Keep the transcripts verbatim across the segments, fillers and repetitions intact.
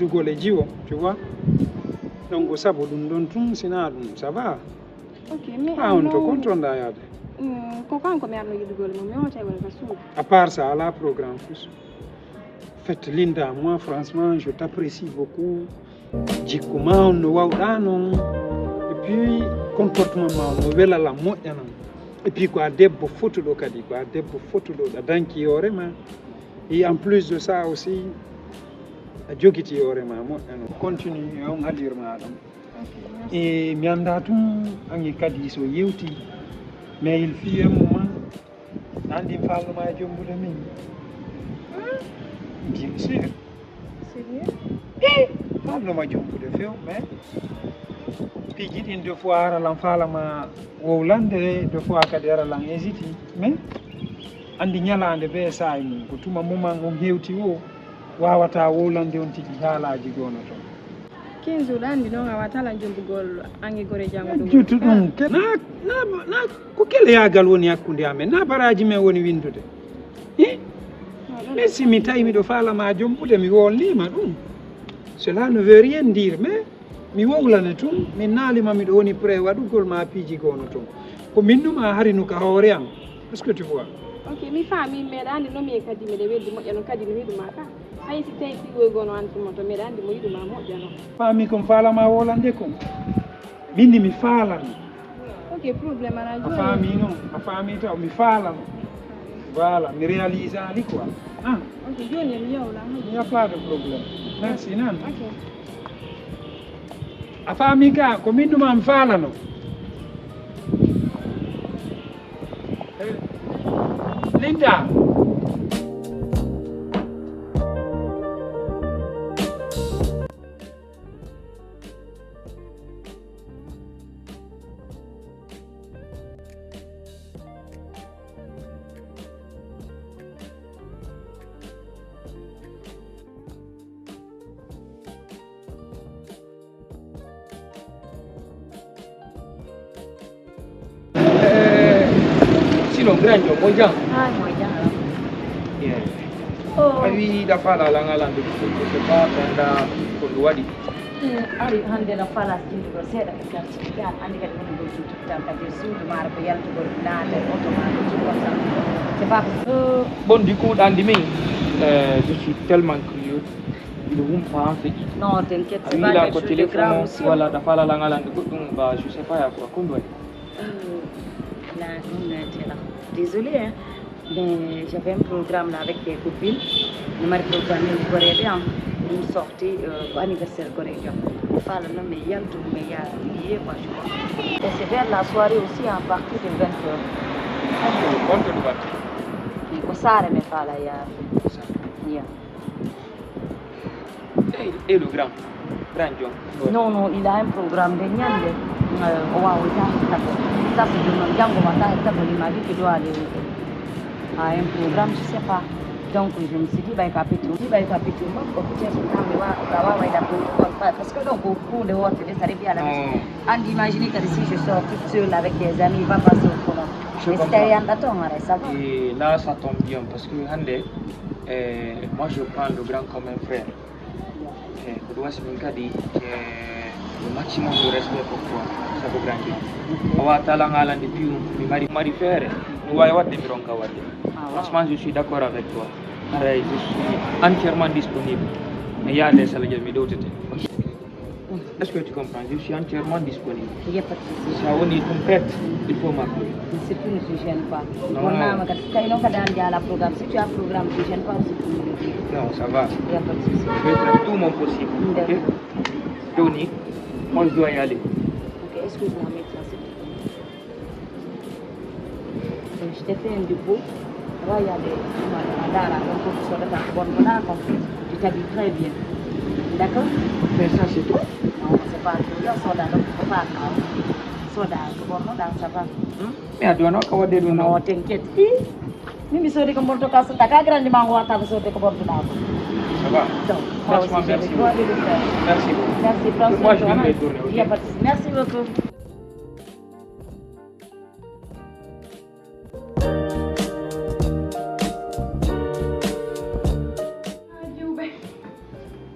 Dugole jiwo, tu vois. Donc, sabu ɗum ɗon tun, sina ɗum, ça va. Ok, mais ah, on to non, kontonɗa yaade. Mm, ko kanko mi arno yiɗugol mo, mi wota e wona ka suudu. À part ça, ala programme fus. Fait, Linda, moi, franchement, je t'apprécie beaucoup. Jikku ma on no wawɗa non. Et puis, comportement ma on no welala moƴƴa non. Et puis, ko a debbo fotuɗo kadi, ko a debbo fotuɗo, ɗa danki hoore ma. Et en plus de ça aussi, a jogiti hoore ma moƴƴa non. Continue e on allure ma ɗon. Ok, merci. E mi annda tun ange kadi so yewti, mais il fut un moment, na anndi mi faalnoma e jombude min. Bien sûr. Sérieux? E faalnoma jombude few, mais piiji ɗin, des fois ara lan faalama wowlande, des fois kadi ara lan hésiti, mais anndi ñalaande be saa'i mum, ko tuma muman on hewti o, wawata wowlande on tigi haalaaji gono ton. Quinze jours, anndi non a wata lan jombugol ange gore jango ɗum. Jutu ɗum, ke-, na, na, na, ko keleyagal woni hakkunde amen, na baraji men woni windude. Eh? Mais si mi tawi miɗo faalama jombude, mi wolnima ɗum. Cela ne veut rien dire, mais mi wowlane tun, min naalima miɗo woni prêt waɗugol ma piiji gono ton. Ko min numa hari no ka hoore am. Est-ce que tu vois? Ok, mi faami, meɗa anndi no mi e kadi miɗa weddi moƴƴa non kadi no hiɗuma ka. Hay si tawi ɗiɗo e gono anndi mo to, meɗa anndi mo yiɗuma moƴƴa non. Faami kon faalama wolande kon. Min ni mi faalano. Ok, problème ala. A jooni. Faami non, a faami taw mi faalano. Voilà, mi réalise ali quoi. Ah. Ok, jooni mi yawla. Il n'y a pas de problème. Merci nan. Ok. A faami ka, ko min numa mi faalano. Eh, Linda. Eh, sinon, grand John, mo jam? Ay, mo jam. Yeah. Oh. A wi da fala la ngala de ko se pa da ko wadi. Eh, ari hande na fala sindi ko se da ka ci ya andi ka ko do ci ta ka de su do mar ko yalto ko na de auto ma ko ci ko sa. C'est pas possible. Bon, du coup, dans dix minutes, euh, je suis tellement curieux. Il est où, en fait? Non, t'inquiète, c'est pas quelque chose de grave, monsieur. Voilà, da fala la ngala de ko dum ba, je sais pas ya quoi, qu'on doit. Euh, là, on était là. Désolée, hein, mais j'avais un programme là avec des copines. Nous m'avons programmé une Corée, hein, une sortie, euh, pour anniversaire Corée. Enfin, non, mais il y a tout, mais il y a lié, quoi, je crois. Et c'est vers la soirée aussi, à partir de vingt heures. Vingt heures, vingt heures. Qui, ko Saare, mais pas là, il y a. Saare. Yeah. Hey, hey, le grand. Grand John. Non, non, il a un programme de ñande. Euh, wawa jangde tabo. Ça, c'est demain. Jango matin, tabo, il m'a dit qu'il doit aller à un programme, je sais pas. Donc, je me suis dit, bah, capito. Dit, bah, capito. Moi, au côté, je me dis, ah, mais ouais, bah, ouais, ouais, il a pris comme ça. Parce que donc, au cours de votre, ça revient à la maison. Non. And imagine que si je sors toute seule avec des amis, il va passer au courant. Je comprends. Mais c'était un bâton, hein, ça va. Et là, ça tombe bien, parce que, hande, euh, moi, je prends le grand comme un frère. Eh, ko ɗum waɗi min kadi, eh, le maximum de respect pour toi, saabu grandi. A waawata lan haalande piyu, mi mari, mari feere, mi waawi waɗde, mi ronka waɗde. Ah, waaw. Franchement, je suis d'accord avec toi. Haray, je suis entièrement disponible. Mi yaade Salah Diallo, mi ɗowtete. Est-ce que tu comprends? Je suis entièrement disponible. Il y a pas de souci. Si a woni complète, il faut m'appeler. Mais surtout, ne te gêne pas. Non. Wonnama kadi, si tawi noon kadi an jaala programme, si tu as programme, ne te gêne pas aussi pour me le dire. Non, ça va. Il y a pas de souci. Je vais faire tout mon possible. D'accord. Ok? Jooni, moi, je dois y aller. Ok, excuse-moi, mais ça, c'est Je t'ai fait un dépôt. Là, il y a des, tu m'as demandé à la rencontre, tu sauras pas bon, voilà, quoi. Tu t'habilles très bien. D'accord? Mais ça, c'est toi? Non, c'est pas toi. Yo, soda, donc, faut pas, hein. Soda, c'est bon, non, ça va. Hmm? Mais attends, non, comment dire, non? Non, t'inquiète. Hi. Mimi soda, comme bon, t'as cassé, t'as qu'à grandir, mais on va t'avoir soda, comme bon, t'as. Ça va? Donc, moi aussi, franchement, merci beaucoup. Merci beaucoup. Merci, franchement. Moi, je vais me retourner, ok? Il y a pas de souci. Merci beaucoup.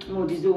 Moodi zo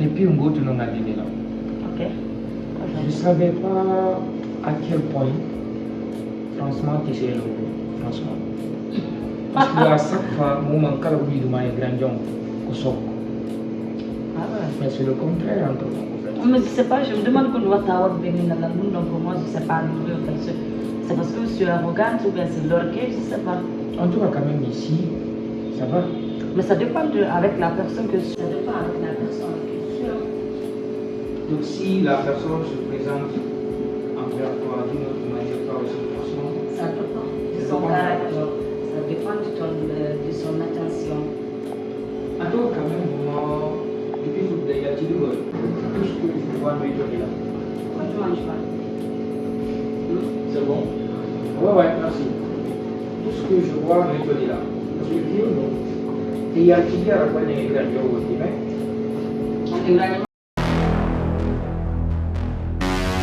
Et puis, un goût, non, on a dit là. Ok. Je ne savais pas à quel point, franchement, tu sais le goût, franchement. Parce que à chaque fois, mon manque à l'ouïe de ma grand John, au soc. Ah ouais. Mais c'est le contraire entre nous, en fait. Mais je sais pas, je me demande qu'on doit avoir béni dans la lune, donc moi je sais pas, nous, c'est c'est parce que je suis arrogante ou bien c'est l'orgueil, je sais pas. En tout cas, quand même, ici, ça va. Mais ça dépend de, avec la personne que ça dépend avec la personne avec qui tu es. Donc, si la personne se présente envers toi d'une autre manière, toi aussi, franchement, Ça dépend de Ça son dépend. Caractère, ça dépend de, ton, de son attention. En tout cas, quand même, moi, depuis que vous avez dit, tout ce que je vois me donner là. Pourquoi tu manges pas? Hmm? C'est bon? Ouais, ouais, merci. Tout ce que je vois me donner là. Parce que Dieu, non. Et il y a qui dit à la fois les grands, mais An Ibrahima